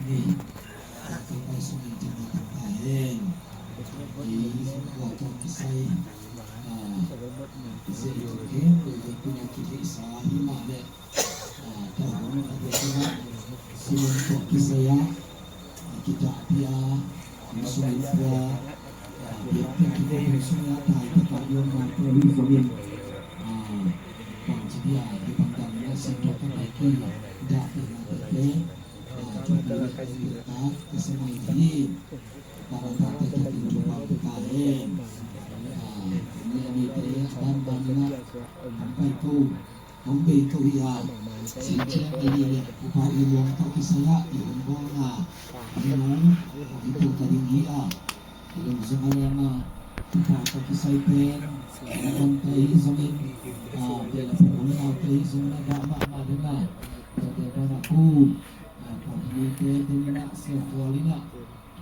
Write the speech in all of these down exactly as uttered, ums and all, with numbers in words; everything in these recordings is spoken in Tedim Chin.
Ka pai sungin tingna tangka hen. Ei zong tua tawh kisai, ah, kisai tung hen, tua i tung a kitheihsa hi mah leh, ah, tua hun a dia tung a, sungin tua kisai a, ah, kitahpih a, sungin tua, ah, biakpiak kikhop hun sungin a tai taka i om mah tua hi zongin, ah, bangci dia, hi bang dang na sin tua ka pai ki, dahpihna tete,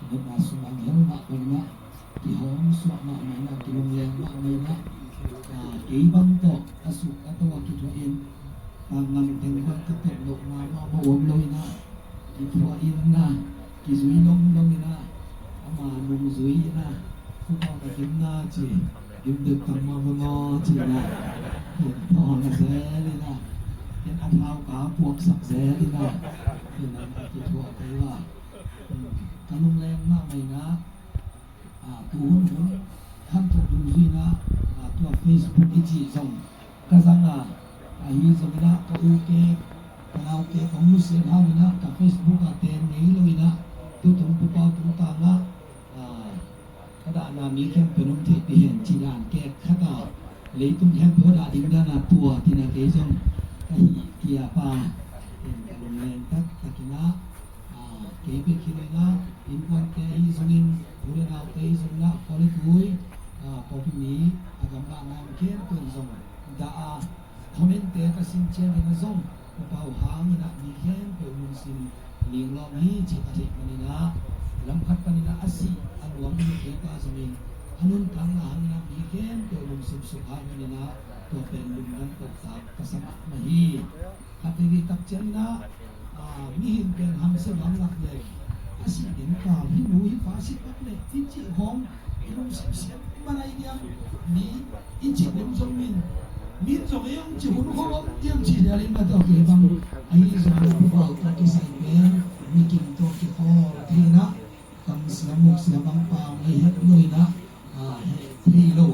Nopna sung ang hel mah bangin ah, kihawm suak mahmah in ah, kilungleng mahmah in ah, ah, kei bang tawh a suk a to a kithuah in, ah, ngam teng bang ka tep loh mahmah bawh om lo in ah, kithuah in ah, kizui lomlom in ah, ama nungzui in ah, Pu Pau na gimna ci, gim dek tang mah bang aw ci in ah, ken thawn a zel in ah, ken a thau ka puaksak zel in ah, ken a kithuah kei uh a. Ka lungleng mahmah in ah, ah, tu hun hun khantoh dungzui in ah, ah, tua Facebook i cih zong ka zang a, ahi zongin ah ka u kek, ka nau kek hong nusiat hangin ah ka Facebook ah ten ngei lo in ah, tutung Pu Pau tungtang ah, ah, ka dahna mi khempeuh in hong theihpih hen cih dan kek khat a, leitung khempeuh a dah ding dan a tua tina kei zong ka hih kia pa in ka lungleng taktak in ah, ah, kei bek hi lo in ah, innkuante ahi zongin, u le naute ahi zongin ah, khuale tui, ah, pawlpi mi, a gamlahna khempeuh in zong dah a, comment-te ka sim ciangin ah zong, Pu Pau hangin ah mi khempeuh lungsim linglawm hi cih ka theih manin ah, lam khat panin ah a sih a nuam in a kei pa zongin a nuntakna hangin ah mi khempeuh lungsim sukha manin ah, tua pen lungdam tawh ka sa mahmah hi. Khat veivei tak ciangin ah, ah, mihing pen hamsia nuam lak leh a sih ding kal, hih nu hih pa sih lak leh i cih khawng i lungsim siam man ahi diam, mi i cih hun zong min, min zong ei hong cih hun khawng om diam cih leh a lim a tawh kei bang ahi zong a Pu Pau tawh kisai pen mi kim tawh kikhawl thei in ah, kamsia muksia bang pau ngei het lo in ah, ah, heh thei lo,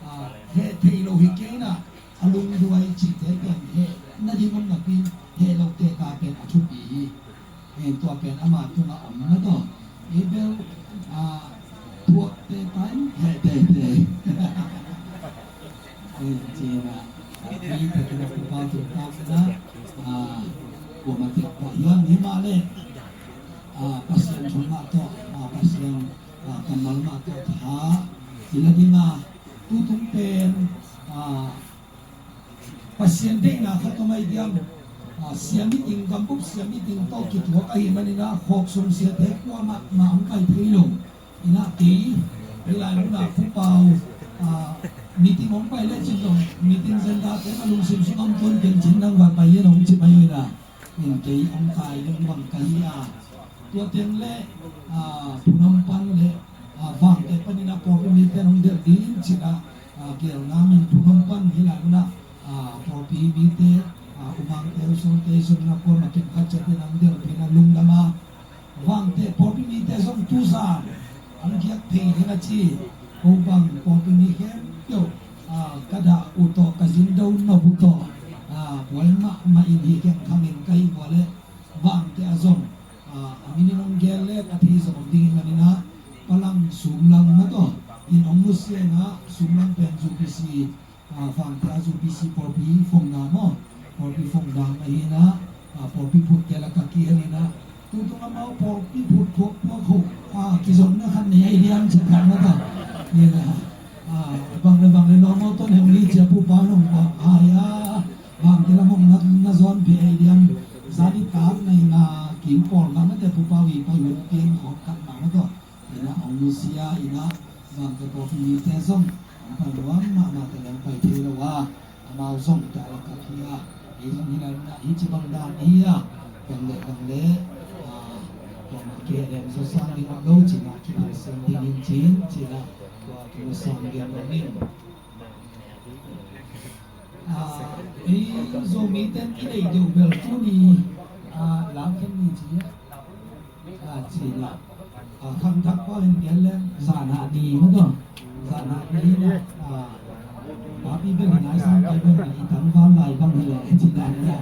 ah, heh thei lo hi kei in ah, a lungduai cihte pen heh nading om napi in heh lote ka pen a thupi hi. Eh, tua pen ama tungah om na tawh. Ei bel, ah, thuakte tain heh teitei. Eh, ci in ah, mi te kin a Pu Pau tungtang in ah, ah, kuamah tek pah hiam hi mah leh, ah, Pasian thu mah tawh, ah, Pasian, ah, kammal mah tawh tha i la ding a, tutung pen, ah, Pasian deihna khat om ahi diam, ah, sia meeting, gambup sia meeting tawh kituak ahih manin ah, khawk sung siate kuamah mah hong pai thei lo. In ah kei, hih lai mun ah Pu Pau, ah, meeting hong pai lecin zong, meeting zendate a lungsim sung a om tuan ken cin nang va pai in hong ci mai in ah, in kei hong kai ding bang ka hi a. Tua teng le, ah, Phnom Penh le, ah, Vangteh panin ah pawlpi mite hong delh ding cih ah, ah, gelna min Phnom Penh hih lai mun ah, ah, pawlpi mite, ah, U Mang te, U Sung te, U Sung na kuamah kim khat ciat in hong delhpih in ah lungdam a, Vangteh pawlpi mite zong tu zan hong giak thei ding a ci. Ko bang pawlpi mi khempeuh, ah, ka dah uh tawh, ka zin do nop uh tawh, ah, buai mahmah in hi keng khang in ka hih uh a leh Vangteh ah zong, ah, a min in hong gel leh a thei zawh ding hi manin ah, Palang Sumlang mah tawh in hong nusia in ah, Sumlang pen U P C, ah, Vangteh a U P C pawlpi founder maw, pawlpi founder ahi in ah, ah, pawlpi phutte lakah kihel in ah, tutung amau pawlpi phut thuak tuak uh, ah, kizonna khat nei ahi diam ci phat mah tawh. Ni in ah, ah, bang le bang le lawm aw, ton heng li ci a Pu Pau in hong pawng ai a, Vangteh lam hong na, na zawn phe ahi diam, zani tak na in ah, kim pawl mah mate Pu Pau i pai hun pian khawng khat mah mah tawh. In ah hong nusia in ah, Vangteh pawlpi mite zong hong pai nuam mahmah te leng pai thei lo a, amau zong tua lakah hi a, ei zong hih lai mun ah hih ci bang dan hi a, bang le bang le, ah, tua Em, so sang ding om lo cin ah, kipha sang ding in cin, cin ah, tua tu sang ding om in. Ah, ei Zomi ten i nei deuh bel tuni, ah, lau khen ni ci, ah, cin ah, ah, khangthak pau in pian leng, zan ah ni mah tawh. Zan ah ni na, ah, papi bel hi nai sang kai bel hi tangval lai bang hi leh, ci dan na.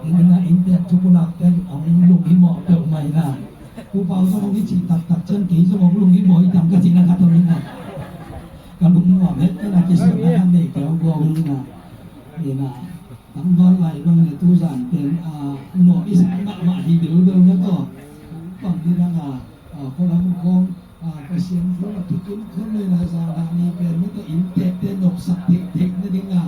Ina inntek thupulak ten hong lunghimawh peuhmah ina. Pu Pau zong hong hi cih taktak ciang kei zong hong lunghimawh hi tam ka cihna khat om ina. Ka lungnuam het kei na kisuanna kan nei kei hong guau hi ina. Ina. Tangval lai bang le tu zan pen, ah, nuam i sak mahmah hi bilbel na tawh. Bang hi dang a, ah, khualam khawng, ah, Pasian thu a thukim khawm le na zan ah ni pen na tawh inntekte nopsak theihtheih na ding a,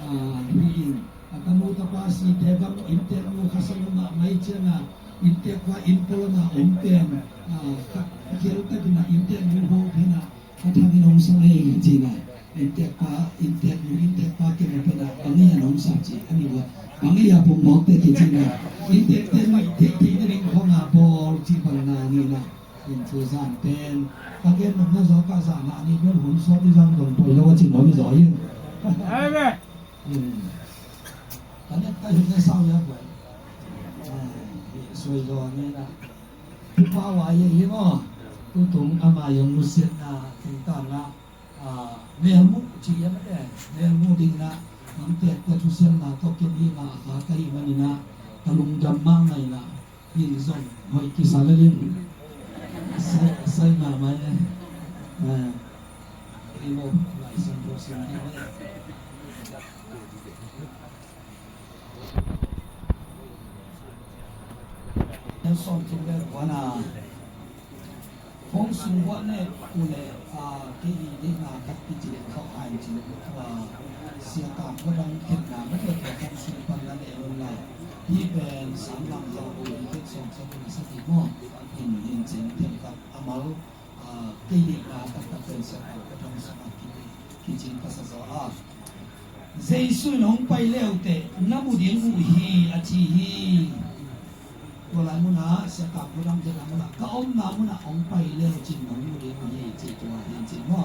ah, hi in. A tanu tapa site bang inntek nu khasan mahmah i ciang a, inntek pa inn pualam a om pen, ah, khat khial takin a inntek nu ho pen a, a thangin hong sang ei cina. Inntek pa, inntek nu, inntek pa kei mah pen a, bang hi a nong sang ci, a ni wa. Bang hi a pum mawk te ki cina. Inntek te mah inntek te na ring khong a bawl ci bang na ni na. In tu zan pen. Ka gen nong na zaw ka zan a ni pen hun sawt i zang dong poi lo a cin om i zaw in. Amen. Hmm. Ka net ka hin na sau ya poi. Ah, hi soi zaw ni na. Pu Pau a hi maw. Tutung ama yong nusiatna tungtang a. Ah, melmuh ci a mate, melmuh ding na, inntek te thusiamna tawh ken hi ma a kha ka hi manin a, ka lungdam mahmah ina, in zong hoih kisa le ding. Sai, sai mahmah e. Ah, i mo, lai sang thusiam ding e. Sawm thum le kua na. Hong sung buat ne u le, ah, kei i deihna khat kici le khauh hai ci le, ah, sia tam kua dang khenna mate kua hong sung pan na le nun la. Hi pen sang lam lo u hi khen sawm sa kua na sa ti maw. Hin, hin cin khen khat a mal. Ah, kei deihna taktak pen sia tam kua dang sa a kici, kici ka sa zaw a. Jesu in hong pai leuteh na mu ding uh hi a ci hi. Tua lai munah sia tam kua dang te lai munah ka omna munah hong pai leu cin hong mu ding uh hi ci tua hi cin maw.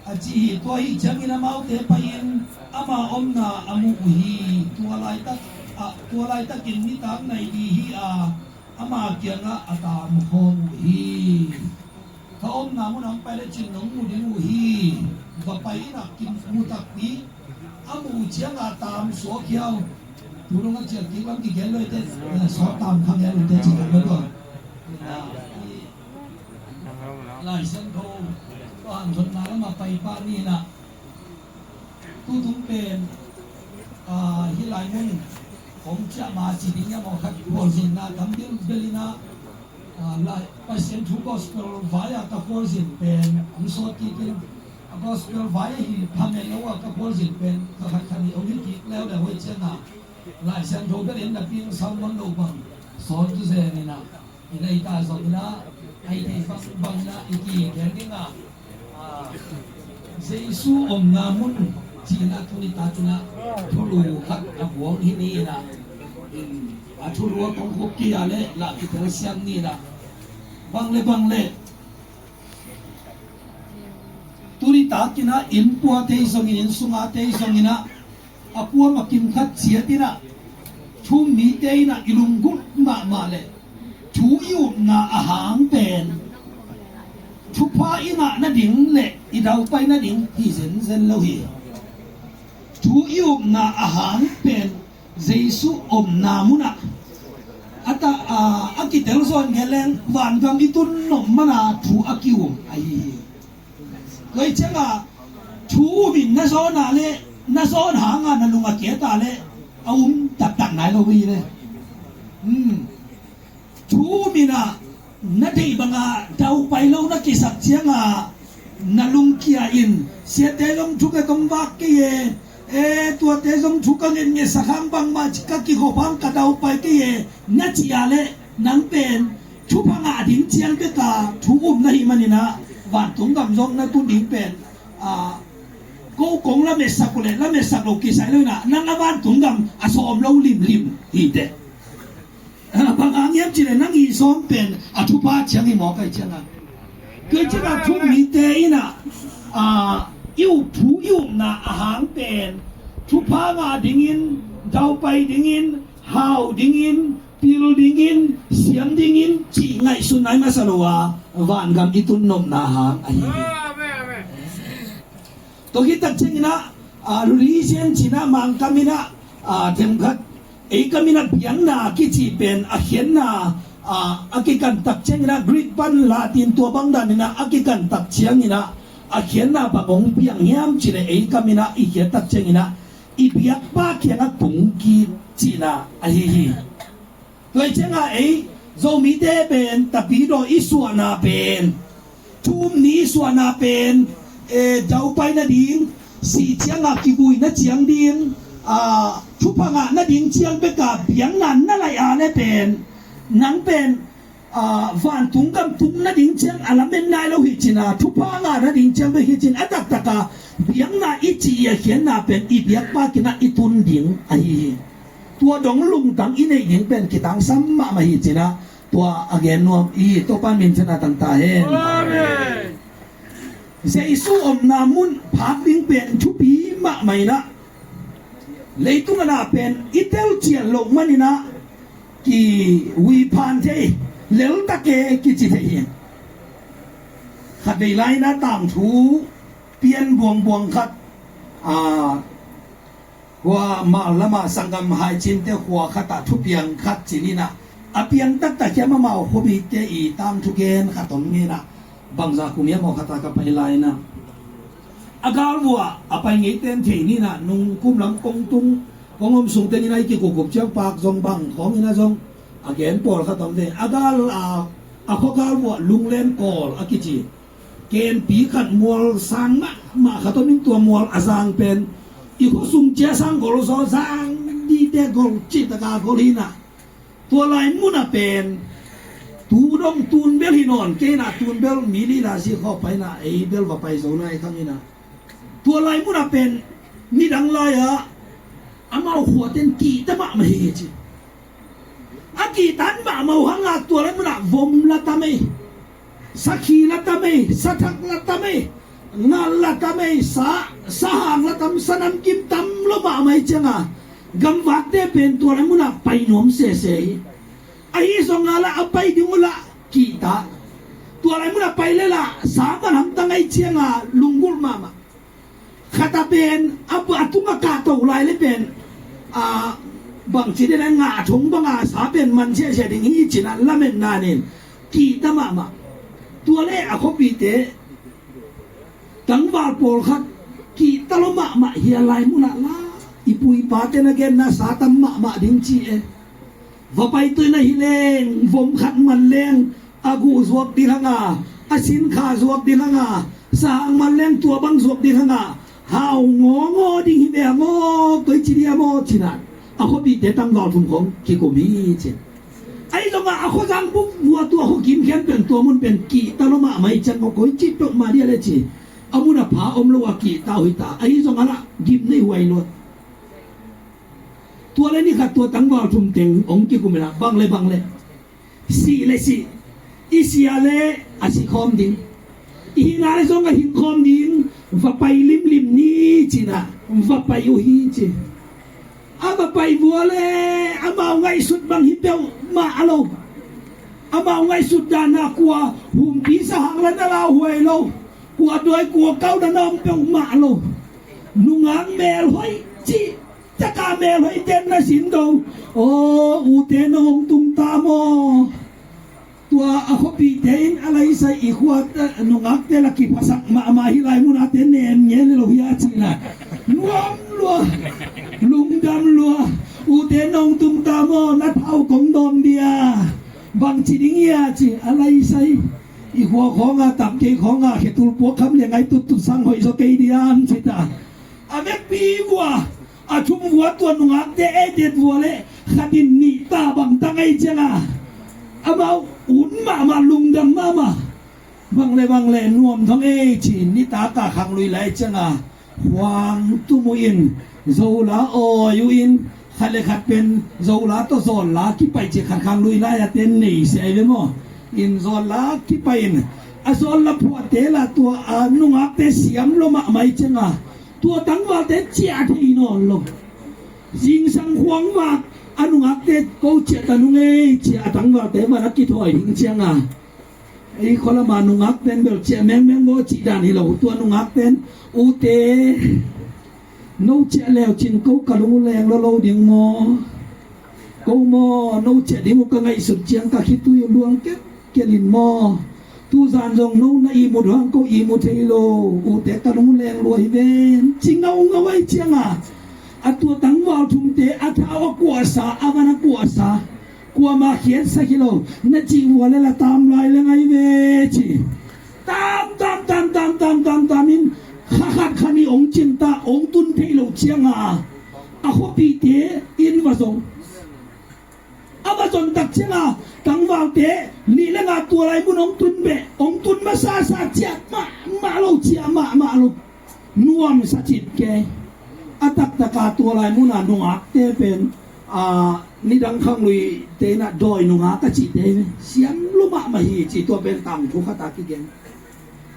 A ci hi tua hi ciangin amaute pai-in ama omna a mu uh hi. Tua laitak, ah, tua laitakin nitak nai di hi a ama kiangah a tam khawm uh hi. Ka omna mun hong pai le cin nong mu ding uh hi. Va pai in a kimu takpi. A mu uh ciang a tam suak hiau. Tu dong a cial kik lam kigen lo i te, eh, suak tam khang hiau i te cin lo tawh. Lai Siangtho, tua hang zonna lam a pai pah ni na. Tutung pen, ah, hih lai mun kong ciah ma ci ding hiam aw khat khualzinna tam bilbel in ah, ah, lai, Pasian thu gospel vai-a ka khualzin pen hong sawt kik in, a gospel vai ahi phameh lo a ka khualzin pen ka khat khat nih hong hi kik leuleu hoih ciangin ah, Lai Siangtho bel in napi hong sau man lo bang sawt tu zen in ah, i nei ta zong in ah, a i thei bang bang in ah i kigel ding a, ah, Jesu omna mun ci in ah tuni takin ah thulu khat a buang hi ni in ah, in, a thulu a kong khup ki a le lah kitel siam ni in ah, bang le bang le tuni takin ah inn puate zong in, inn sunga te zong in ah, a kuama kim khat ciat in ah, thu-um mite in ah i lunggulh mahmah leh thu i upna a hang pen thupha i ngah nading leh i daupai nading hi zenzen lo hi. Thu i upna a hang pen Jesu omna munah a ta, a, a kitel zawn ngeleng vangam i tun nop mana thu a ki-um ahi hi. Tua hi ciangin thu um in na zawn a le, na zawn hanga na lung a kiat a le a um taktak nai lo hi le. Hmm. Thu um in ah na deih banga daupai lo na kisak ciangin na lungkia in siate zong thu ka kong vak kei e, e, tuate zong thu ka ngetngetsak hang bangmah ci ka kikhop hang ka daupai kei e na ci a le nang pen thupha ngah ding ciang bek a thu um na hih manin ah vantung gam zong na tun ding pen, ah, ko kong lametsak uh leh lametsak lo kisai lo in ah nang a vantung gam a sawm lo limlim hi teh. Bang hang hiam cih leh nang i sawm pen a thupha ciang hi maw, kai ciangah. Tua ciangah thu mite in ah, ah, i up thu i upna a hang pen thupha ngah dingin, daupai dingin, hau dingin, pil dingin, siam dingin cih ngaihsun nai masa lo a, vangam i tun nopna hang ahi hi. Tua khit tak ciangin ah, ah, religion cih in ah Mangkam in ah, ah, themkhat, ei kam in ah biakna kici pen a khiatna, ah, a kikan tak ciangin ah Greek pan Latin tua bang dan in ah a kikan tak ciangin ah a khiatna bang hong piang hiam cih leh ei kam in ah i khiat tak ciangin ah i biakpa kiangah kong kik cihna ahi hi. Tua ciangah ei Zomite pen Tapidaw i suahna pen, thu um ni i suahna pen, eh, daupai nading, sih ciangah kivui na ciang ding, ah, thupha ngah nading ciang bek a biakna na laih a leh pen, nang pen, ah, vantung gam tung nading ciang a lamen nai lo hi cin a, thupha ngah nading ciang bek hi cin a, taktak a biakna i cih i a khiatna pen i biakpa kiangah i tun ding ahi hi. Tua dong lungtang i neih ding pen kitangsam mahmah hi cin a, tua a gen nuam i hi. Topa min thang a tangta hen. Amen. Jesu omna mun phak ding pen thupi mahmah in ah, leitung a na pen i tel ciat loh man in ah kivui phan thei, lel tak e kici thei hi. Khatvei lai in ah tangthu pian buangbuang khat, ah, khua mal lamah sanggam haicinte khua khatah thupiang khat ci-in ah, a piang taktak hiam amau khuabikte i tangthu gen khat om ngen ah, bangzah kum hiam amau khatah ka pai lai-in ah, a galvuah a pai ngeite in thei ni-in ah, nung kum lam kong tung, kong om sung tengin ah i kikukup ciang pak zong bang khawngin ah zong a gen pawlkhat om ve. A gal a, a khua galvuah Lunglen Kawl a kici kenpi khat mual sang mahmah khat om in, tua mual a zang pen i khua sung cia sang gol zaw, zang dite gol cih taka gol hi-in ah, tua lai munah pen tu dong tun bel hi nawn kei in ah, tun bel mi li la si khawh pai in ah, ei bel va pai zo nai khang in ah, tua lai munah pen nidang lai-ah amau khuate in kihta mahmah hi ci. A kihtan mahmah uh hangah tua lai munah vom la tam ei, sakhi la tam ei, sathak la tam ei, ngal la tam ei, sa, sahang la tam, sanamkim tam lo mahmah hi ciangah, gamvakte pen tua lai munah pai nuam sese hi. Ahi zongah lah a pai ding uh lah kihta. Tua lai munah pai leh lah sa man hamtang ahi ciangah lunggulh mahmah. Khat a pen a, a tungah kahto lai leh pen, a, bangci ding leh ngah thong bangah sa pen man siahsiah ding hi ci-in ah lametna in kihta mahmah. Tua leh a khuapite tangval pawlkhat kihta lo mahmah hi a, lai munah lah i pu i pate na genna sa tam mahmah ding ci e. Va pai tuin ahi leng, vom khat man leng a guh zuak ding hang a, a sinkha zuak ding hang a, sahang man leng tua bang zuak ding hang a, hau ngawngawng ding hi ve maw, koi ci ding a maw ci-in ah, a khuapite tangval thum khawng kikum hi ci. Ahi zongah a khuazang buk vua tua khua kim khian pen tua mun pen kihta lo mahmah hi ciang maw, koi ci peuhmah ding a leh ci. A mun a pha om lo a kihta uh hi ta. Ahi zongah lah gim nei huai luat. Tua leh ni khat tua tangval thum teng hong kikum in ah, bang leh bang leh, sih leh sih, i si a leh a si khawm ding, i hing a leh zong a hing khawm ding, va pai limlim ni ci-in ah va pai uh hi ci. A va pai vua leh amau ngaihsut bang hi peuhmah lo. Amau ngaihsut dan ah kua humpi sahang lah na lauhuai lo, kua dawi kua kau lah na om peuhmah lo. Nungak melhoih cih taka melhoihte in na sin do. Aw, ute nong hong tung ta maw? Tua a khuapite in a laisai i khua, eh, nungakte lah kiphasak mahmah hi, lai munah te nem ngen lo hi a ci-in ah, nuam lua, lungdam lua. Ute nong tung ta maw, na thau kong dawm ding a, bangci ding hia ci. A laisai i khua khawngah, tam kei khawngah khetul puak kham liang ai tuttut sang hoih zaw kei diam ci ta. A vekpi vua, a thum vua, tua nungakte eite vua leh khat in nih ta bang tang ahi ciangah, amau un mahmah, lungdam mahmah. Bang leh bang leh nuam thong ei ci, nitak a khanglui lai ciangah khuang tum uh in, zo la awi uh in, Khat le khat pen Zola tawh Zawlla kipai ci khat khang lui lai a ten nei sia i ve maw? In Zawlla kipai in a Zawlla phuahte la tua a nungakte siam lo mahmah i cianga tua tangvalte ciah thei nawn lo. Zingsang khuang vak a nungakte ko ciah ta nung ei cia a tangvalte van a kithawi ding cianga ei khualama nungakten bel ciah mengmeng maw cih dan hi lo tua nungakten ute no ciah leu cin ko ka lung leng lo lo ding maw? Ko maw no ciah ding uh ka ngaihsut ciang ka khitui uh luang ket kelin maw? Tuzan zong no na ihmut hang ko ihmut thei lo ute ka lung leng lua hi ven ci ngaungau ai cianga a tua tangval thumte a thau a kuasa a van a kuasa kuama khiatsak hi lo na cih ua le la tam lai le ngai ve ci. Tam tam tam tam tam tam tam in kha khat kha ni ong cin ta ong tun thei lo cianga a khuapite in va zong a va zon tak cianga tangvalte nih le nga tua lai mun ong tun beh ong tun masasa ciah mahmah lo ciah mahmah lo. Nuamsa cit kei a taktaka tua lai muna nungakte pen a nidang khangluite inah dawi nungak a cihte siam lumah mah hi ci tua pen tangthu khata kigen.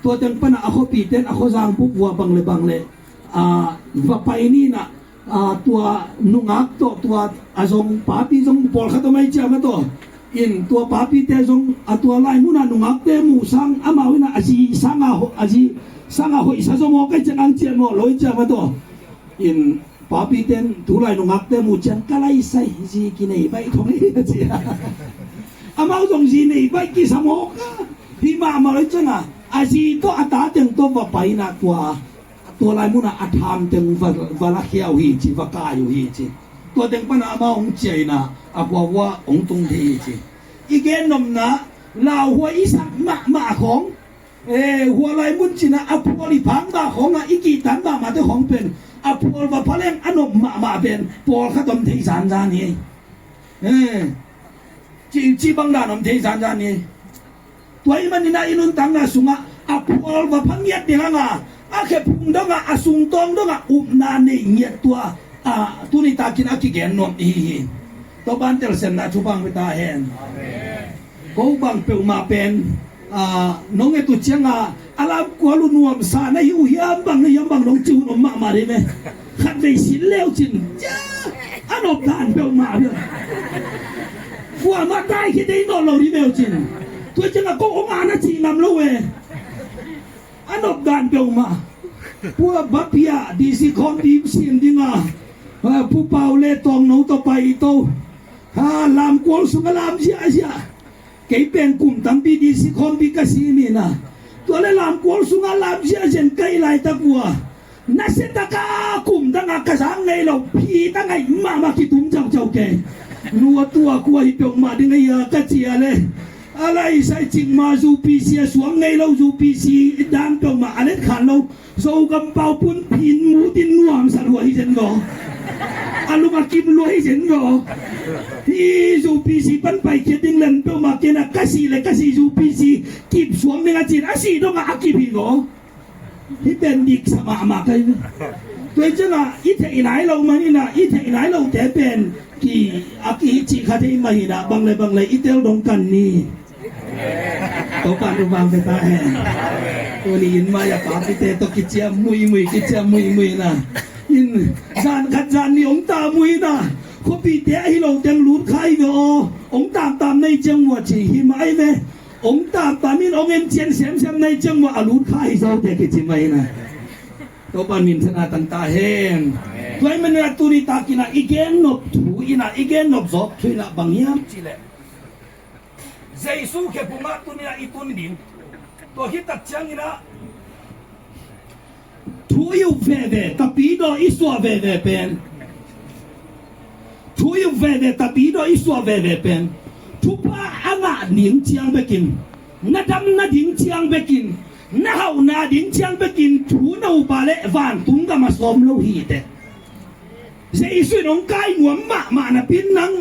Tua teng pana a khuapite in a khuazang buk vua bang le bang le a va pai ninah a tua nungak tawh tua a zong papi zong pawlkhat a mai ciama tawh in tua papite zong a tua lai muna nungakte muh sang amau inah a zi sanga a zi sanga hoihsa zom aw kai ciang ang cian maw loi ciama tawh in papite in tulai nungakte muh ciang ka laisai zi kinei baih thong ei a cia amau zong zi nei baih kisam aw ka hi mahmah loi cianga a zi tawh a tateng tawh va paina tua tua lai munah a tham teng va, va lakhia uh hi ci, va kai uh hi ci. Tua teng pana amah hong ciaina a huahua hong tung thei hi ci. I gen nopna lauhuai i sak mahmah khong e, hua lai mun cinah a phual i phang mah khongah i kihtan mahmahte khong pen a phual va pha leng a nop mahmah pen pawlkhat om thei zanzan hi. E, ci, ci bang dan om thei zanzan hi. Tua i maninah i nuntakna sungah a phual va pha ngiat ding hanga a khephung dongah a sungtawng dongah upna nei ngiat tua a tuni takin a kigen nuam ihi hi. Tua ban telsenna thupang peta hen. Ko bang peuhmah pen a nong et uh cianga a lamkual uh nuamsa na hi uh hiam bang na hiam bang nong ci uh nong mahmah dei me. Khat vei sin leu cin a nop dan peuhmah bia kuamah taikhia dei nawn lo dih veu cin. Tua ciangah ko hong ana cih ngam lo e. A nop dan peuhmah pua bapia disi khawmpi sin dinga pupau le tawngno tawh pai to ha lamkual sungah lam ziahziah. Kei pen kum tampi disi khawmpi ka si mina tua le lamkual sungah lam ziahziah in kai laitak ua. Nasia taka kum danga ka zang ngei lo phi ta ngaih mahmah kitum caucau kei. Nua tua kua hi peuhmah ding ahi a ka cia le a laisai cikma zupisi a suang ngei lo zupisi dan peuhmah a let khan lo. Zogam pau pun phin mutin nuamsa lua hi zen lo. A lung a kim lua hi zen lo. Hi zupisi pan paikhiat ding len peuhmah kena ka si le ka si zupisi kip suang ding a cin a si dongah a kip hi lo. Hih pen diksa mahmah ka hi ve. Tua hi ciangah i theih nai lo man inah i theih nai lote pen ki a kihi cih kha thei mah hinah bang le bang le i tel dong kan ni. Topa nu bang ve ta hen. Tuni in mai a papite tawh kiciam muimui kiciam muimui na in zan khat zan ni hong ta mui na khuapite ahi lo teng lut kha hi ve aw hong tamtam nei ciang mua ci hi mah ai ve. Ong tamtam in ong en cian semsem nai ciang mah a lut kha hi zaute kici mai na. Topa min thana tang ta hen. Tua i manina tuni takinah i gen nop thu inah i gen nop zawk thu inah bang hiam cileh Jesu khe pumah tuninah i tun ding. Tua hitak cianginah thu i up veve tapidaw i suah veve pen thu i up veve tapidaw i suah veve pen thupha a ngah ding ciang bekin na dam na ding ciang bekin na hauhna ding ciang bekin thu na upa le vantung gam a sawm lo hi teh. Jesu in hong kai nuam mahmah napin nang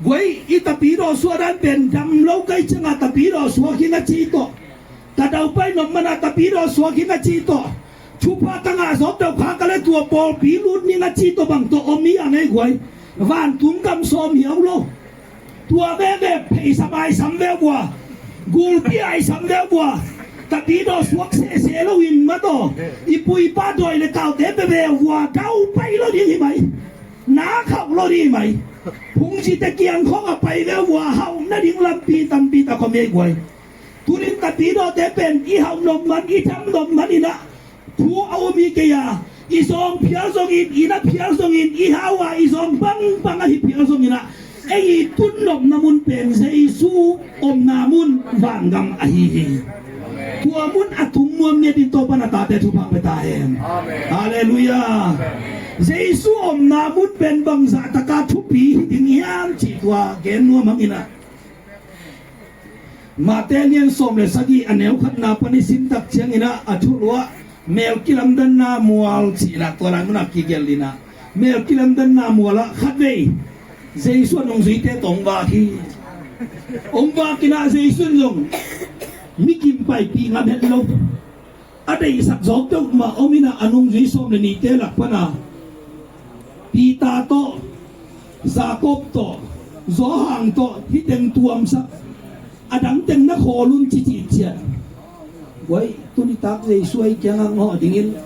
guai i tapidaw suah dan pen dam lo kai cianga tapidaw suah khin a ci tawh ka daupai nop mana tapidaw suah khin a ci tawh thupha ka ngah zawp deuh kha ka le tua pawlpi lut ning a ci tawh bang tawh om hi a ngei guai. Vantung kam sawm hiau lo. Tua veve pheisa maisam veu a, gulpi aisam veu a, tapidaw suak sehseh loin mataw, i pu i pa dawi le kaute pe veu a, dau pai lo ding hi mai. Na khauh lo ding hi mai. Phungzite kiang khawng a pai veu a, hauh nading lampi tampi tak om hi guai. Tunin tapidawte pen i hauh nop man, i tham nop man inah thu a um hi kei a, i zawng phial zongin, i na phial zongin, i hau a i zawng bangbang ahi phial zonginah, ei i tun nopna mun pen Jesu omna mun, vangam ahi hi. Tua mun a tung nuam ngetin Topa na tate thupha pia ta hen. Halleluiah. Jesu omna mun pen bangzah taka thupi hi ding hiam cih tua gen nuam hanginah, Mate lian sawm le sagih a neu khatna pan i simtak cianginah a thuluah mel kilamdanna mual cihinah tua lai munah kigelh inah, mel kilamdanna mualah khatvei Jesu a nungzuite tawh hong vak hi. Hong vak inah Jesu in zong mi kim paipih ngam het lo. A deihsak zawk deuh mah om inah a nungzui sawm le nihte lak pana Peter tawh, Jacob tawh, Johan tawh hih teng tuamsak, a dang teng na khawl un ci cihciah. Guai, tuni tak Jesu ahi kiangah ngawh dingin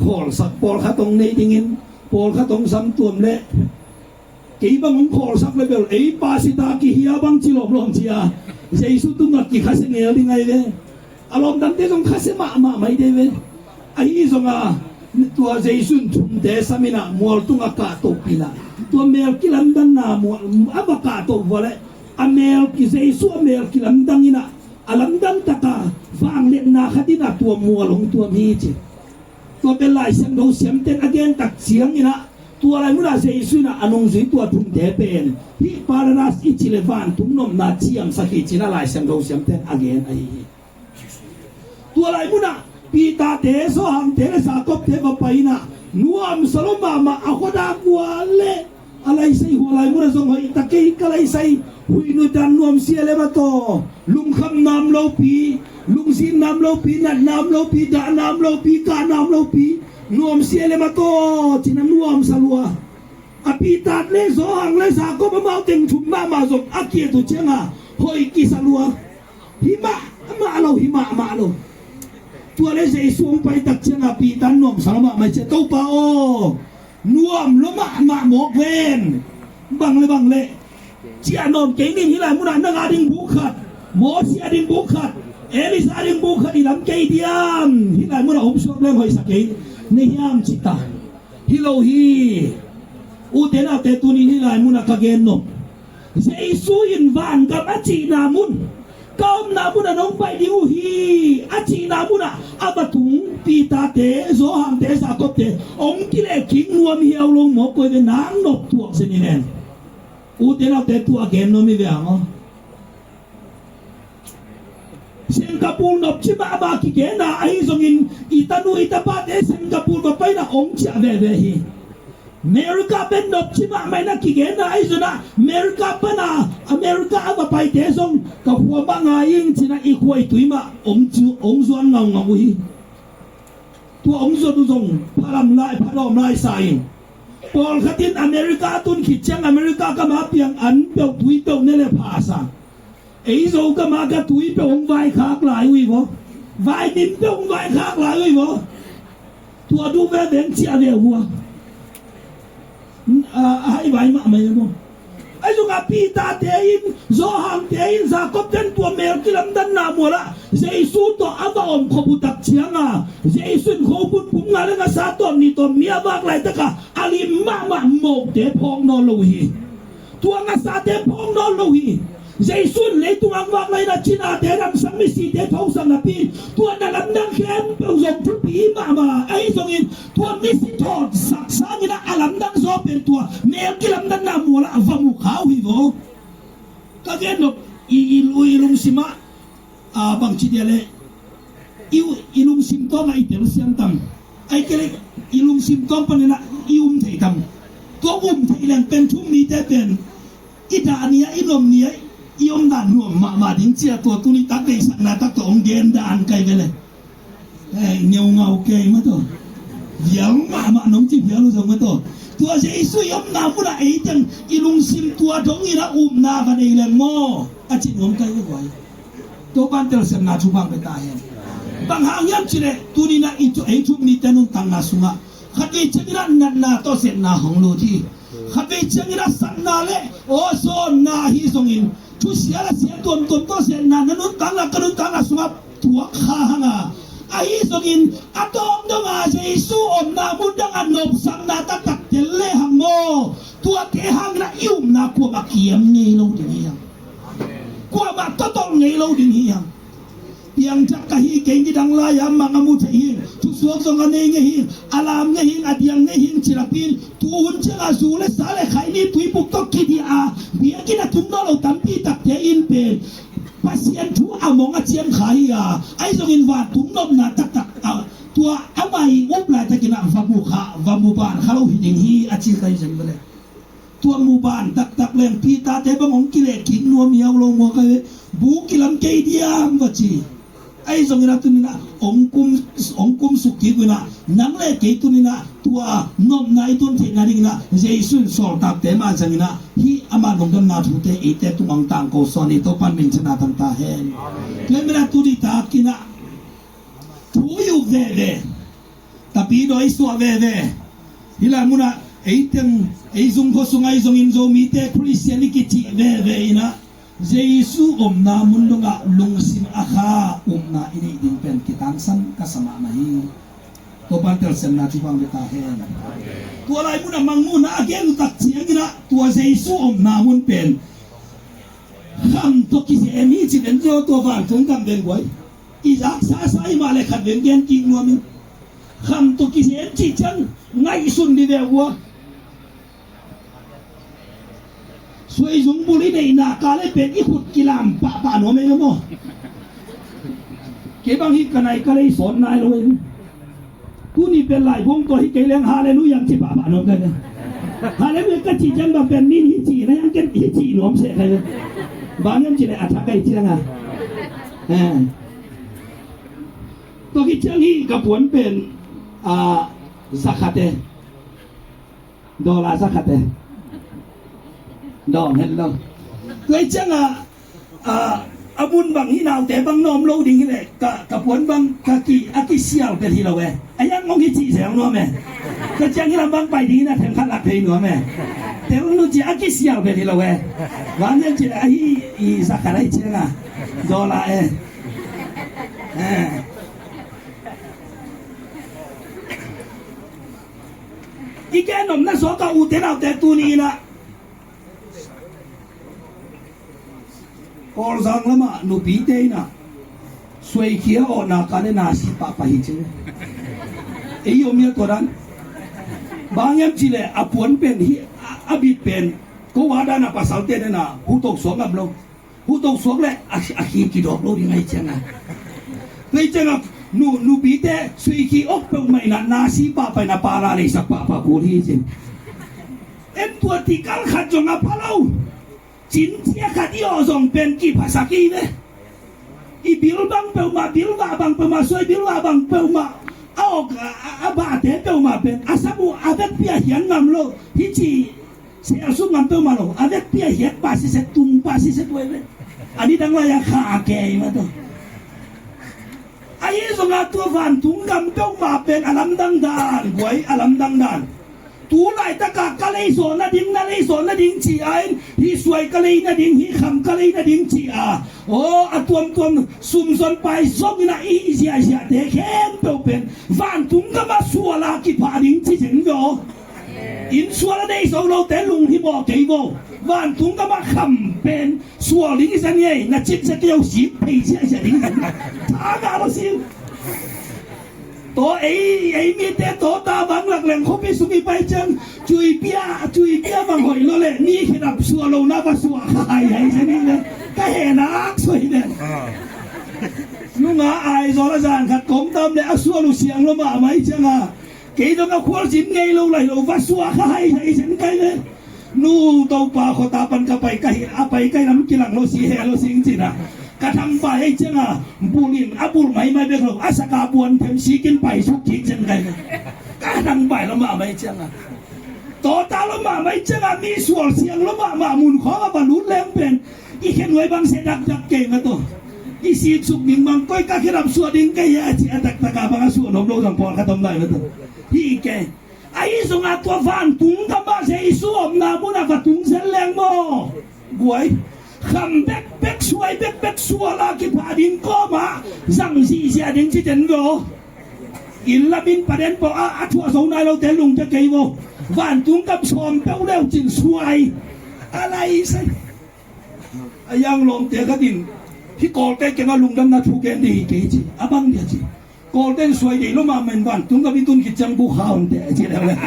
khawlsak pawlkhat hong nei dingin, pawlkhat hong samtuam leh kei bang hong khawlsak le bel ei pa sita kihia bang ci lawmlawm cia Jesu tungah kikhase ngel ding ahi ve. A lawmdangte zong khase mahmah mai dei ve. Ahi zonga tua Jesu in thumte saminah mual tungah kahtohpih inah, tua mel kilamdanna mual a va kahtoh vua leh a mel ki, Jesu a mel kilamdang inah a lamdang taka vangliatna khat inah tua mual hong tuam hi ci. Tua pen Lai Siangtho siamten a gentak cianginah tua lai munah Jesu inah a nungzui tua thumte pen hih Paradise i cih le vantung nopna ciamsak hi cinah Lai Siangtho siamten a gen ahi hi. Tua lai munah Peter-te, Johan-te le Jacob-te va pai inah nuamsa lo mahmah a khuadak ua le a laisai hua lai munah zong hoih ta kei ka laisai huih nuihdan nuamsia le mataw, lungkham nam lopi, lungzin nam lopi, nat nam lopi, dah nam lopi, kah nam lopi, nuamsia le mataw cinah nuamsa lua. A Peter le Johan le Jacob amau teng thum mahmah zong a kiat uh cianga hoih kisa lua. Hi mahmah lo, hi mahmah lo. Tua le Jesu hong paitak cianga Peter nuamsa lo mahmah cia, Topa aw, nuam lo mahmah mawk ven. Bang le bang le ciah nawn kei ning, hih lai munah nang a ding buk khat, Mosi a ding buk khat, Elijah a ding buk khat i lam kei diam? Hih lai munah om suak leng hoihsa kei na hiam cita. Hi lo hi. Ute naute, tunin hih lai munah ka gen nop, Jesu in vangam a cihna mun, ka omna munah nong pai ding uh hi a cihna munah a va tung Peter-te, Johan-te, Jacob-te hong kilehkik nuam hiau lo mawk koi ve, nang nop tuak zen in en. Ute naute, tua gen nuam hi ve ang aw. Singapore nopci mahmah kigena ahi zongin i tanu i tapate Singapore va paina hong ciah veve hi. America pen nopci mahmah ina kigena ahi zongin America pana America a va paite zong ka khua mah ngai ing cina i khua i tui mah hong zuan ngaungau uh hi. Tua hong zuat uh zong phalam lai phadawm lai sa in, pawlkhat in America a tun khit ciang America gam a piang an peuh tui peuh ne le pha sa. Ei Zo gam a ka tui peuh hong vaikhak lai uh hi vaw. Vai nim peuh hong vaikhak lai uh hi vaw. Tua duh veve hong ciah ve uh a, a haivai mahmah hi maw. Ahi zongin Peter-te in, Johan-te in, Jacob-te in tua mel kilamdanna mualah Jesu tawh a va om khop uh tak cianga Jesu in khopun pum nga le ngasa tawm nih tawm mi a vak laitaka a lim mahmah mote phawk nawn lo uh hi. Tua ngasate phawk nawn lo uh hi. Jesu in leitung a vak laina cinate damsak, misite thosakna pi, tua na lamdang khempeuh zong thupi mahmah ahi zongin tua misi thawhsak sangin a lamdang zaw pen tua mel kilamdanna mualah va mu kha uh hi vaw. Ka gen nop i, i, i lungsimah, a, bangci dia le i, i lungsim tawmah i telsiam tam. Ai kei le i lungsim tawm panin a i um thei tam. Tua um thei leng pen thum nite pen i dah ni a, i nom ni a, i omdan nuam mahmah ding cia tua tuni tak deihsakna tak tawh hong gen dan kai ve le. Ngeungau kei mah tawh. Vial mahmah nong ci vial uh zong mah tawh. Tua Jesu i omna munah ei teng i lungsim tua dongin a upna va nei leng maw, a ci nuam ka hi guai. Topa'n telsiamna thupha hong pia ta hen. Bang hang hiam cih leh tuni-in ah i thu, ei thu-um mite nuntakna sungah khatvei ciangin ah natna tawh zetna hong lut hi. Khatvei ciangin ah satna le aw zawnna ahi zongin thusia le sia tuamtuam tawh zetna na nuntakna, ka nuntakna sungah tuak kha hang a, ahi zongin a tawng dong a Jesu omna mun dang a nopsakna taktak tel le hang maw, tuate hangin ah i upna kuamah kiam ngei lo ding hi hang. Kuamah totol ngei lo ding hi hang. Piangthak ka hi kei, nidang lai-a mang a mu thei hi, thusuak zong a nei ngei hi, a lam ngei hi, a diang ngei hi, ci lap in, tu hun ciang a zu le sa le khaini tuipuk tawh kidiah a, biakinn a tung nawn lo tampi takte in pen Pasian thu a mong a ciam kha hi a, ahi zongin vantung nopna taktak a, tua amah i up laitakin ah va mu kha, va mu ban kha lo hi ding hi, a ci ka hi zen ve le. Tua mu ban taktak leng Peter-te bang hong kileh kik nuam hiau lo maw ka ve. Bu kilam kei diam va ci. Ahi zongin ah tuni-in ah hong kum, hong kumsuk kik uh in ah, nang le kei tuni-in ah tua nopna i tun theihna dingin ah Jesu in sawltakte mah zangin ah hih ama lungdamna thute eite tungah hong tangko sawn hi. Topa'n minthanna tang ta hen. Tua ahih manin ah tuni takin ah thu i up veve, tapidaw i suah veve, hih lai munah ei teng, ei zung khua sungah ahi zongin Zomite Khristian i kicih veve in ah Jesu omna mun dongah lungsim a kha upna i neih ding pen kitangsan ka sa mahmah hi. Topa'n telsiamna thupha hong pia ta hen. Tua lai munah Mangmuhna a gen uh tak ciangin ah tua Jesu omna mun pen kham tawh kisem hi ci ven zaw, tua vantung gam ven guai. I zak sasa i mah le khat ven gen kik nuam in. Kham tawh kisem cih ciang ngaihsun dih ve ua. Suaizung bul i neihna ka le pen i khut kilam pahpah nuam ei maw. Kei bang hi ka nai ka lei sawt nai lo ei. Tuni pen lai buang tua hi kei leng halleluiah ci pahpah nuam kai ve. Halleluiah ka cih ciang bang pen min hi ci na yang ken hi ci nuam seh kai ve. Bang hiam ci le a thak kai ciang a. Eh. Tua hi ciang hi ka puan pen, ah, zakhat e. Dollar zakhat e. Dawm het lo. Tua hi ciang a, a, a mun bang hi naute bang nawm lo ding hi leh ka, ka puan bang ka ki, a kisial bel hi lo e. A yang ngong hi cih zeng nuam e. Ka ciang hi lam bang pai ding hi na themkhat lak thei nuam e. Tel nu ci a kisial bel hi lo e. Bang hiam ci leh a hi i zakhat a hi ciang a. Dollar e. Eh. I gen nopna sawk a ute naute tuni in ah Kawlzang lamah nupite in ah suaikhia awh na ka le na si pahpah hi ci. Ei om hia tua dan? Bang hiam ci leh a puan pen hi a, a bit pen ko a dan a pasalte den a huto suak ngam lo. Huto suak le a, a khi kidawk lo ding a hi ciang a. Tua hi ciang a nu, nupite suikhi awk peuhmah in ah nasi pahpah in ah pala leisak pahpah kul hi cin. En tua tikal khat zong a pha lo. Cincia khat i awh zong pen kiphasak hi ve. I bil bang peuhmah, bilvah bang peuhmah, suai bilvah bang peuhmah a awk a, a, a bahte peuhmah pen a sam uh a vekpi a hiat ngam lo. Hi ci Sel sum ngam peuhmah lo, a vekpi a hiat pah siset, tung pah siset uh ei ve. A nidang lai a kha a kei mah tawh. Ahi zongin tua vantung gam peuhmah pen a lamdang dan, guai a lamdang dan. Tu laitak a ka lei zawh nading, na lei zawh nading ci a in, hih suai ka lei nading, hih kham ka lei nading ci a. Aw, a tuamtuam sum zon pai zongin a i hih ziahziahte khempeuh pen vantung gam ah sual a kiphah ding ci zen ve aw. Inn sual a nei zo lote lunghimawh kei vo. Vantung gam ah kham pen sual ding i zan ngei, na cip zia kei o sik phei ziahziah ding i zan. Tha ngah lo sik. Taw ei, ei mite taw ta bang lak leng khuapi sung i pai ciang cuipia, cuipia bang hoih lo leh ni khedap suah lo na va suah kha hai hai zia ni leh ka he nak suai den. Nunga Aizawl a zan khat kawm tam leh a suah lo siang lo mahmah i ciang a. Kei dong a khualzin ngei lo lai lo va suah kha hai hai zen kai le. Nu Topa khuata pan ka pai ka hi a pai kai lam kilang lo si he lo sing cina. Ka thangpai hei cianga bulin a bul maimai bek lo a saka buan them sikin pai suk kik zen kai le. Ka thangpai lo mahmah hei cianga. Tawta lo mahmah i ciangah mi sual siang lo mahmah mun khawngah va lut leng pen i khenuai bang sia dakdak kei mah tawh i sitsuk ding bang koi ka khedap suah ding kei a ci a dakdaka bang a suah nuam lo zong pawlkhat om lai mah tawh hi kei. Ahi zongah tua vantung gamah Jesu omna munah va tung zel leng maw? Guai. Kham bekbek suai bekbek suala kipha ding kawmah zang zihziah ding ci den ve aw. Inn lamin paden pawh a, a thuah zo nai lote lungkia kei vo. Vantung gam sawm peuh leu cin suai. A lai sai. A yang lawmte khat in hih Kawlte kiangah lungdamna thu gen ding hi kei ci. A bang dia ci. Kawlten suai dei lo mahmah in vantung gam i tun khit ciang buk ha om teh a ci leh.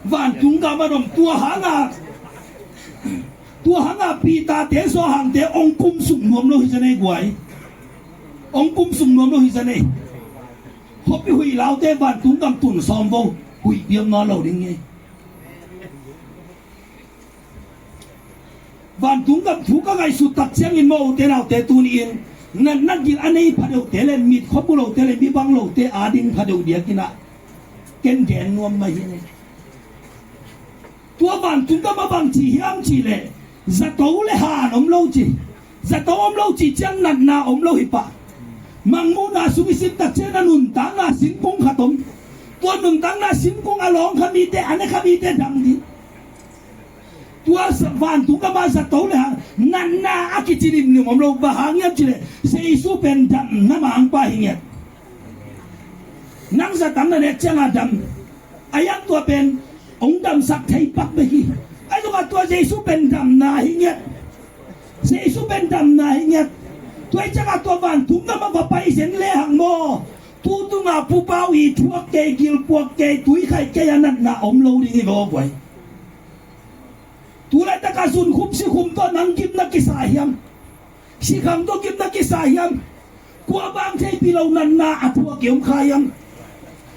Vantung gam a dom tua hanga, tua hanga Peter te Johan te ong kum sung nuam lo hi za nei guai. Ong kum sung nuam lo hi za nei. Hopi huih laute vantung gam tun sawm vo huih biam nawn lo ding hi. Vantung gam thu ka ngaihsut tak ciangin maw ute naute tuni-in natna gil a nei phadeuhte le mit khop uh lote le mi bang lote ading phadeuh diakinah ken gen nuam mah hi ne. Tua vantung gam a bang ci hiam cih leh zato le han om lo ci. Zato om lo ci ciang natna om lo hi pah. Mangmuhna sung i sim tak ciang na nuntakna singkung khat om. Tua nuntakna singkung a lawng kha mite a ne kha mite dam ding. Tua vantung gam a zato le han natna a kici limlim om lo bang hang hiam cih leh Jesu pen damna mangpa hi ngiat. Nang zatang na nek cianga dam a yang tua pen ong damsak thei pak bek hi. A zongah tua Jesu pen damna hi ngiat. Jesu pen damna hi ngiat. Tua hi cianga tua vantung gam a va pai zen le hang maw? Tu tunga pupau i thuak kei gilpuak kei tuikhaih kei a natna om lo ding hi vaw guai. Tu laitaka zun khum si khum tawh nang gimna kisa hiam? Sikhang tawh gimna kisa hiam? Kua bang theipi lo natna a thuak i om kha hiam?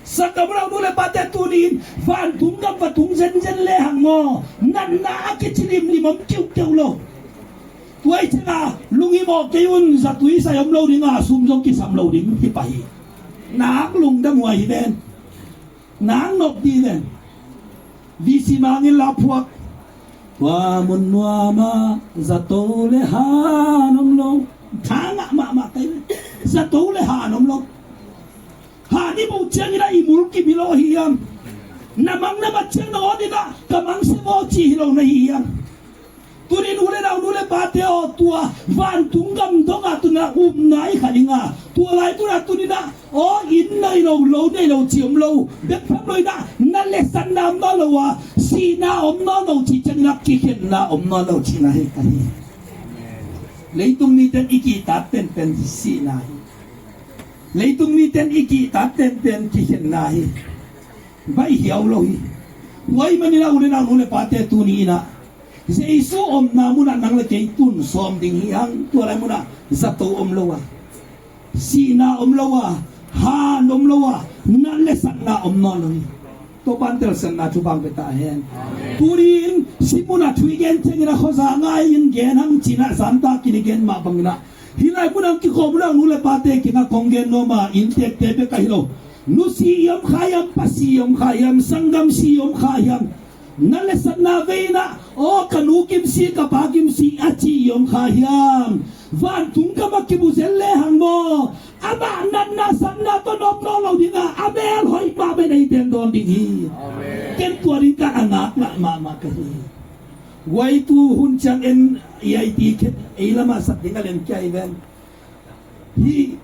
Sanggamlo nu le pate tuni-in vantung gam va tung zenzen le hang maw? Natna a kici limlim om kiuhkeuh lo. Tua i cina lunghimawh kei un zatui sai om lo dinga sum zong kisam lo ding hi pah hi. Nak lungdam huai hi ven. Nang nop dih ven. Visi mangin la phuak. Tua mun nuama zato le han om lo. Thangah mahmah kai ven. Zato le han om lo. Han i muh ciangin a i mulkim hi lo ahi hiam? Na mang na mat ciang na awn in a ka mang se maw ci hi lo na hi hiam? Tunin u le nau nu le pate aw tua vantung gam dongah tuna upna i kha dinga tua lai tuna tunina aw inn nei lo lo nei lo ci om lo bek pham lo ina na lesatna om nawn lo a sihna om nawn lo ci ciangina kikhenna om nawn lo cina hi ka hi. Leitung miten i kihtat penpen sihna hi. Leitung miten i kihtat penpen kikhenna hi. Baih hiau lo hi. Huai manina u le nau nu le pate tuni ina Jesu omna munah nang le kei tun sawm ding hi hang tua lai munah zato om lo a sihna om lo a han om lo a nat le satna om nawn lo hi. Topan telsanna thupang peta hen. Tunin si munah thui gen ciangin a khoza ngai in gen hang cinah zanta kini gen mah banginah hih lai munah kikhawm unah nu le pate kinah kong gen nuama inntekte bek ahi lo. Nu si i om kha hiam, pa si i om kha hiam, sanggam si i om kha hiam? Na le satna vei inah aw ka nu kim si ka pa kim si a ci i om kha hiam? Vantung kam a kimu zel le hang maw? Amah natna satna tawh nop nawn lo dinga a mel hoih mah pen ei pen dawn ding hi. Ken tua ding ka a ngak ngah mahmah ka hi. Huai tu hun ciang en i aiti khet ei lamah sak ding a lem kia i ven. Hih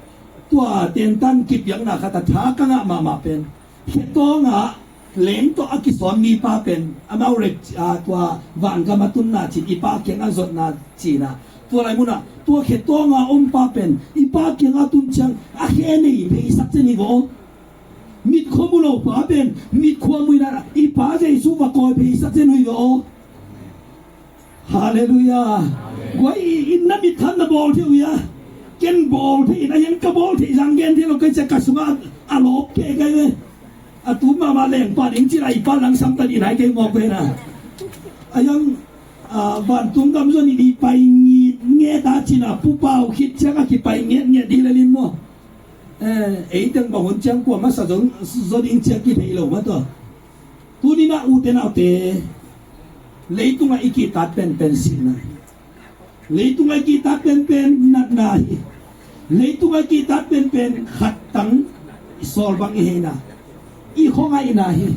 tua tentan kipiakna khat a tha ka ngah mahmah pen khetawngah leng tawh a kisawn mipa pen amau rep tua vangam a tunna cin i pa kiangah zotna cinah tua lai munah tua khetawngah ompa pen i pa kiangah tun ciang a khe nei pheisak cen hi vaw. Mitkhua mu lo pa pen mitkhua mu inah i pa Jesu va kawi pheisak cen hi vaw. Halleluiah. Guai i inn na mit khat na bawl thei uh ia. Ken bawl thei in a hian ka bawl thei zang gen thei lo kei cia ka sungah a lawp kei kei ve. A tu mahmah lengpa ding cila i pa langsam ta dih nai kei mawk ve na. A hian vantung gam zon i dih pai ngit nget a cina pupau khit ciang a kipai nget nget dih le lin maw? Eh, ei teng bang hun ciang kua masa zo, zo ding ciang kithei lo mah tawh. Tuni-in ah ute naute, leitungah i kihtak penpen sihna hi. Leitungah i kihtak penpen natna hi. Leitungah i kihtak penpen khat tang i sawl bang i hihna, i khuangaihna hi.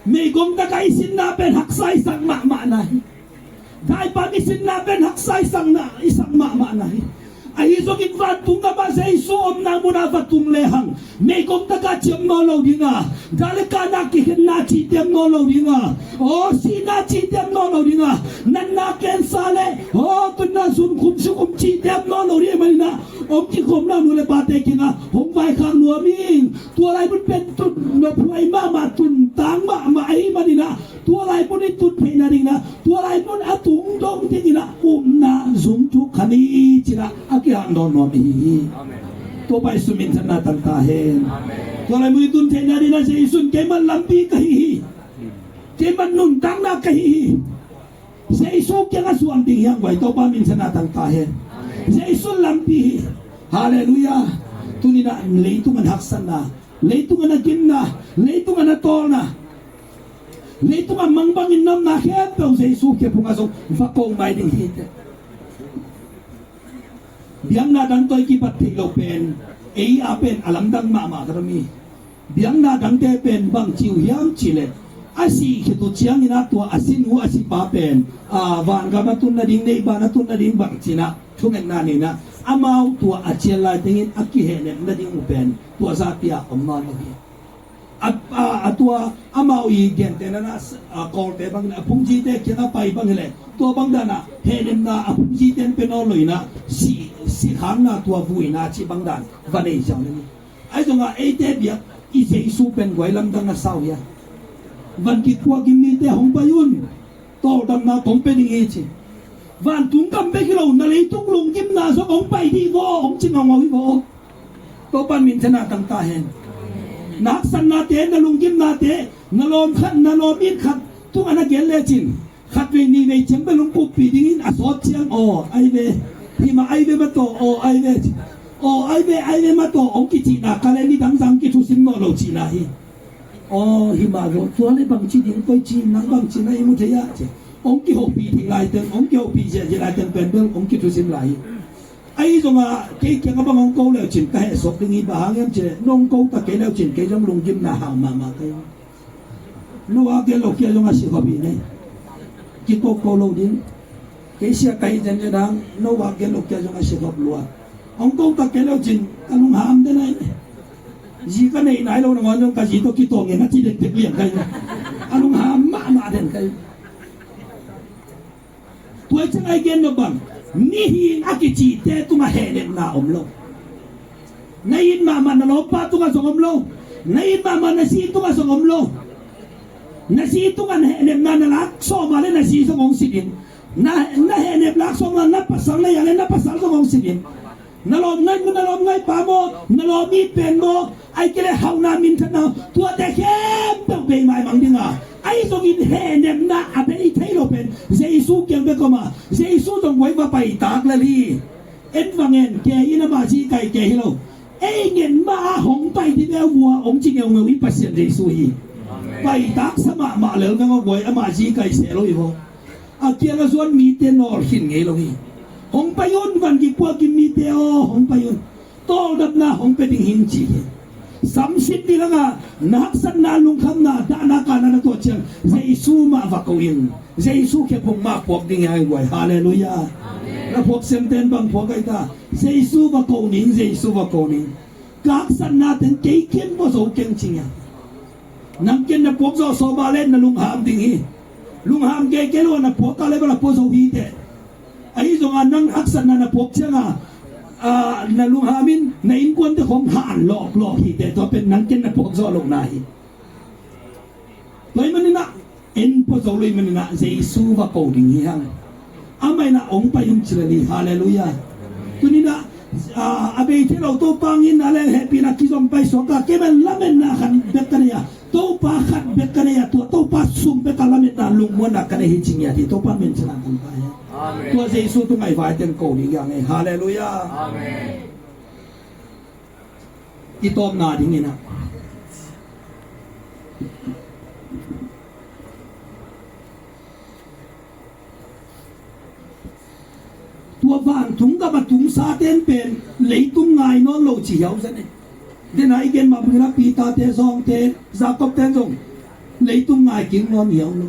Meigong takah i sinna pen haksa i sak mahmahna hi. Daipam i sinna pen haksa i sakna, i sak mahmahna hi. Ahi zongin vantung gamah Jesu omna munah va tung lehang, meigong takah ciam nawn lo ding a, dal le kahna kikhenna cihtem nawn lo ding a, aw, sihna cihtem nawn lo ding a, natna, cancer le, aw, tunna sun khum si khum cihtem nawn lo ding a, maninah hong kikhopna nu le pate kiangah hong vaikhak nuam ing. Tua lai mun pen tun nophuai mahmah, tuntang mahmah ahih maninah tua lai mun i tun theihna dinginah, tua lai mun a tung dong dinginah upna zung thuk kha ni cinah a kihang dawn nuam ihi hi. Amen. Topa Jesu min thangna tangta hen. Amen. Tua lai mun i tun theihna dinginah Jesu in keimah lampi ka hi hi. Keimah nuntakna ka hi hi. Jesu kiangah zuan ding hiang guai, Topa min thangna tangta hen. Amen. Jesu lampi hi. Halleluiah. Tuninah leitung a na haksatna, leitung a na gimna, leitung a na tawlna, leitung a mangbangin na omna khempeuh Jesu khephungah zong va ko mai ding hi teh. Biakna dang tawh i kibat theih loh pen ei a pen a lamdang mahmah ka dam hi. Biakna dangte pen bangci uh hiam cihleh, a sih khit uh ciangin ah tua a sin uh a sipa pen, a, vangam a tun nading, neihban a tun nading bangci-in ah thungetna nei-in ah, amau tua a cial lai tengin a kihehnem nading uh pen tua zahpi-a om nawn lo hi. A, a, a tua amau i gentehna-in ah, a, Kawlte bangin a phungzite kiangah pai bang hileh, tua bang danah hehnemna a phungzite in pia nawn lo-in ah, si, sikhakna tua vuina cih bang dan va nei ziau ning. Ahi zongah eite biak i Jesu pen guai lamdang a sa uh hia? Van kikuak i mite hong pai un, tawldamna kong pia ding hi ci. Vantung gam bek hi lo, na leitung lunggimna zong hong pai dih vaw, hong ci ngaungau hi vaw. Topa min thangna tangta hen. Na haksatnate, na lunggimnate, na lawm khat, na lawm it khat tungah na gen lecin, khatvei nihvei ciang bel hong kuppih dingin a sawt ciang, aw, ai ve, himah ai ve mataw, aw, ai ve, aw, ai ve, ai ve mataw, hong kicihna ka le nidang zang kithusim nawn lo cihna hi. Aw, himah lo, tua le bangci ding koi ci, nang bangci na i mu thei ah ci. Hong kihopih ding laiteng, hong kihopih ziahziah laiteng pen bel hong kithusim lai hi. Ahi zongah kei kiangah bang hong ko leucin ka hehsuak ding hi, bang hang hiam cileh nong ko ta kei leucin kei zong lunggimna hau mahmah kei. No a gen lo kia zong a sikhop hi nei. Kikoko lo ding. Kei sia ka hi zenzen hang, no a gen lo kia zong a sikhop lua. Hong ko ta kei leucin ka lungham den ai. Zi ka neih nai lo nangawn zong ka zi tawh kitawng ngen a ci dekdek liang ka hi. A lungham mahmah den ka hi. Tua i ciang ai gen nop bang, mihing a kicihte tungah hehnepna om lo. Na it mahmah na lawmpa tungah zong om lo. Na it mahmah na zi tungah zong om lo. Na zi tungah na hehnepna na lak sawm a le na zi zong hong si ding. Na, na hehnep lak sawm a na pasal na hi a le na pasal zong hong si ding. Na lawm ngai, na lawm ngai pa maw, na lawm it pen maw, ai kei le hauhna minthanna, tuate khempeuh bei maimang ding a, ahi zongin hehnepna a bei thei lo pen Jesu kiang bek om a, Jesu zong guai va paitak lel hi. En va ngen, kei in amah zi kai kei hi lo. Ei ngen mah a hong pai dih beh vua hong ci ngeungeu i Pasian Jesu hi. Amen. Paitak sa mahmah lel veng aw guai, amah zi kai seh lo hi vaw. A kiang a zuan mite nawl khin ngei lo hi. Hong pai un, van kikuak i mite aw, hong pai un. Tawldamna hong pia ding hing ci hi. Samsin ding hang a, na haksatna, lungkhamna, dahna, kahna na tuah ciang Jesu mah va ko in. Jesu khephung mah puak ding hi hang guai. Halleluiah. Amen. Na phuak semten bang phuak ai ta? Jesu va ko ning, Jesu va ko ning. Ka haksatna teng kei ken va zo keng ci ngiat. Nang ken na puak zawh sawm a le na lungham ding hi. Lungham kei kei lo na puak a le bala puak zo hi teh. Ahi zongin nang haksatna na puak ciangin, a, na lungham in na innkuante khong han lawklawk hi teh, tua pen nang ken na puak zawh lohna hi. Tua ahih manin ah, en pua zo lo ahih manin ah, Jesu va ko ding hi hang. Amah in ah hong pai un ci lel hi. Halleluiah. Tuni in ah, a, a bei thei lo Topa hong itna le hehpihna kizom paisuak a, kei bel lametna khat bek ka nei a, Topa khat bek ka nei a, tua Topa sung bek a lametna lungmuanna ka nei hi ci ngiat hi. Topa min thangna tangta hen. Amen. Tua Jesu tungah i vaite ko ding hi hang ei. Halleluiah. Amen. i tawpna dingin ah. Tua vantung gam a tungsa ten pen leitung ngai nawn lo ci hiau zen e. Dena i gen mah bangin ah Peter te, John te, Jacob ten zong leitung ngai kik nawn hiau lo.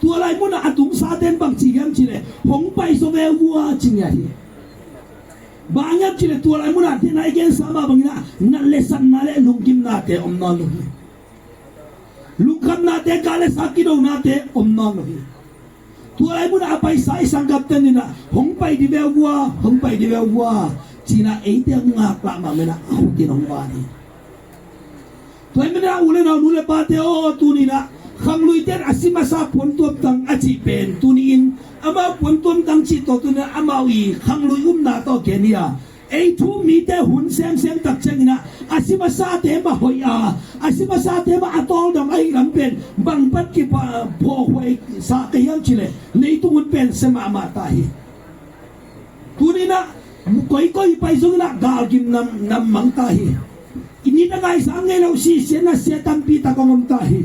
Tua lai munah a tungsa ten bang ci hiam cih leh hong pai zaw ve vua ci ngiat hi. Bang hiam cih leh tua lai munah dena i gensa mah bangin ah nat le satna le lunggimnate om nawn lo hi. Lungkhamnate, gal le sa kidonate om nawn lo hi. Tua lai munah a paisa i sanggam ten in ah hong pai di ve vua, hong pai di ve vua ci-in ah eite hong ngaklah mah manin ah a khutin hong van hi. Tua hi manin ah u le nau, nu le pate aw, tuni-in ah khangluite in a si masa puantuam tang a cih pen tuni-in amau puantuam tang cih tawh tuni-in ah amau i khanglui upna tawh gen hi a, ei thu-um mite hun semsem tak ciangin ah a si masate mah hoih a, a si masate mah a tawldam ahih lam pen bang pan kiphawkhuai sa ka hiam cih leh leitung hun pen sia mahmah ta hi. Tuni-in ah koikoi i pai zongin ah galgim nam, nam mang ta hi. I nit a ngaisang ngei lo, sihsia nasia tampi tak hong om ta hi.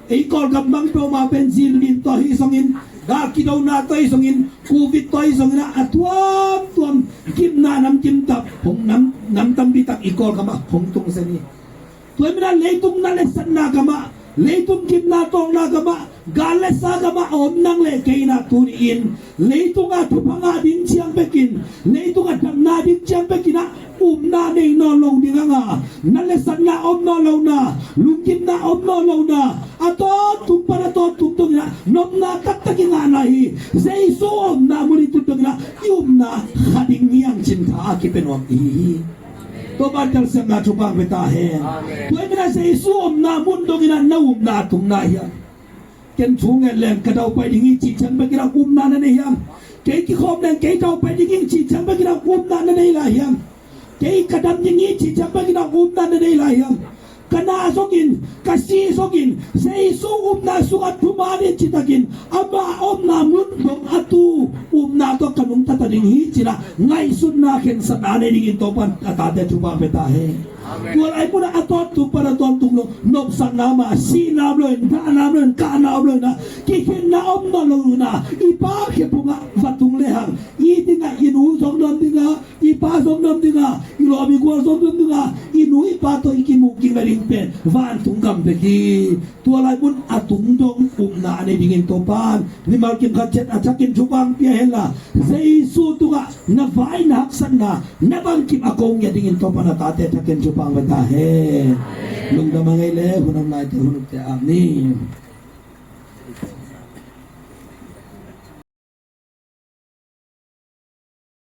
Ei Kawlgam bang peuhmah pen zin lin tawh hi zongin, gal kidona tawh hi zongin, covid tawh hi zongin ah a tuamtuam gimna nam gim tak hong nam, nam tampi tak i Kawlgam ah hong tung zen hi. Tua hi manin ah leitung nat le satna gam ah, leitung gimna tawlna gam ah, gal le sa gam ah a om nang le kei in ah tuni-in leitung a thupha ngah ding ciang bekin, leitung a damna ding ciang bekin ah upna nei nawn lo ding hang a, nat le satna om nawn lo na, lunggimna om nawn lo na, a tawntung pan a tawntung dongin ah nopna taktak i ngahna hi. Jesu omna mun i tut dongin ah i upna kha ding hi hang cih tha a kipia nuam i hi hi. Topa'n telsiamna thupha hong pia ta hen. Amen. Tua hi manin ah Jesu omna mun dongin ah na upna a tungna hiam? Ken thu ngen leng ka daupai ding hi cih ciang bekin ah upna na nei hiam? Kei kikhawm leng kei daupai ding hi cih ciang bekin ah upna na nei lai hiam? Kei ka dam ding hi cih ciang bekin ah upna na nei lai hiam? Ka na zongin, ka si zongin, Jesu upna sungah thuman in citakin ama omna mun dong a tu upna tawh ka nungta ta ding hi ci-in ah ngaihsutna khensatna nei dingin Topa'n a tate thupha hong pia ta hen. Amen. Tua lai munah a tawntung pan a tawntung lo, nopsakna mah, sihna om loin, dahna om loin, kahna om loin ah, kikhenna om nawn lo in ah, i Pa khe phungah va tung lehang, i dingah i nu zong nuam ding a, i pa zong nuam ding a, i lawm i gual zong nuam ding a, i nu i pa tawh i kimuh kik nading pen vantung gam bek hi. Tua lai mun a tung dong upna a nei dingin Topa'n mimal kim khat ciat a thakin thupha hong pia hen la, Jesu tungah na vai, na haksatna, na bangkim a ko ngiat dingin Topa'n a tate thakin thupha hong pia ta hen. Lungdam a ngei le hun om laite hun utte. Amen.